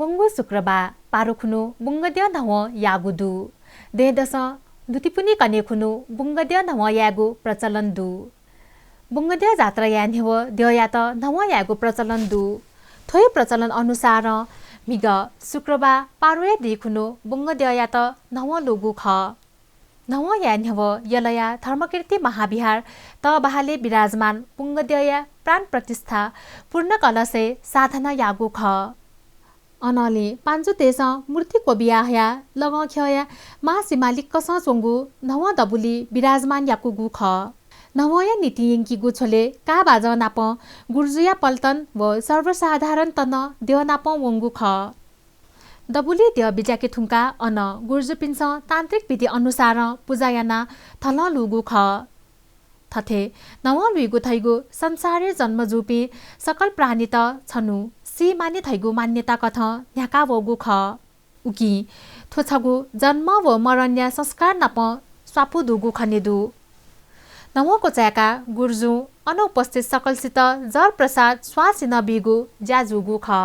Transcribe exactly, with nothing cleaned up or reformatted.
वंगु शुक्रबार पारु खुन्हु बुंगद्यः न्हवं याःगु दु। दँय्‌दसं दुतिपुनि कन्हय् खुन्हु बुंगद्यः न्हवं यायेगु प्रचलन दु। बुंगद्यः जात्रा याये न्ह्यवः द्यःयात न्हवं यायेगु प्रचलन दु। थ्व हे प्रचलन अनुसारं म्हिगः शुक्रबार पारुया दिं खुन्हु बुंगद्यःयात न्हवं लूगु खः। न्हवं याये न्ह्यवः यलया धर्मकीर्ति महाविहार तःबहालय् विराजमान बुंगद्यःया प्राण प्रतिष्ठा पूर्ण कलशय् साधना याःगु खः। अनंलि पाँजुतय्‌सं मूर्ति क्वबिया हयाः लगंख्यःया महासिमा लिक्कसं च्वंगु न्हवं दबुली विराजमान याकूगु खः। न्हवंया निंतिं यंकीगु झ्वलय् काःबाजं नापं गुर्जुया पल्टन व सर्वसाधारणत नं द्यः नापं वंगु खः। दबुली द्यः बिज्याके धुंकाः अन गुर्जुपिन्सं तान्त्रिक विधि अनुसारं पुजा यानाः धलं लूगु खः। थथे न्हवं लुइगु धइगु संसारय् जन्म जूपिं सकल प्राणीत छन्हु सी मानि धइगु मान्यताकथं न्ह्याका वःगु खः। उकिं थ्व छगू जन्म व मरणया संस्कार नापं स्वापू दुगु खने दु। न्हवं क्वचाय्‌काः गुर्जुं अन उपस्थित सकलसित जल प्रसाद स्वांसिनं बीगु ज्या जूगु खः।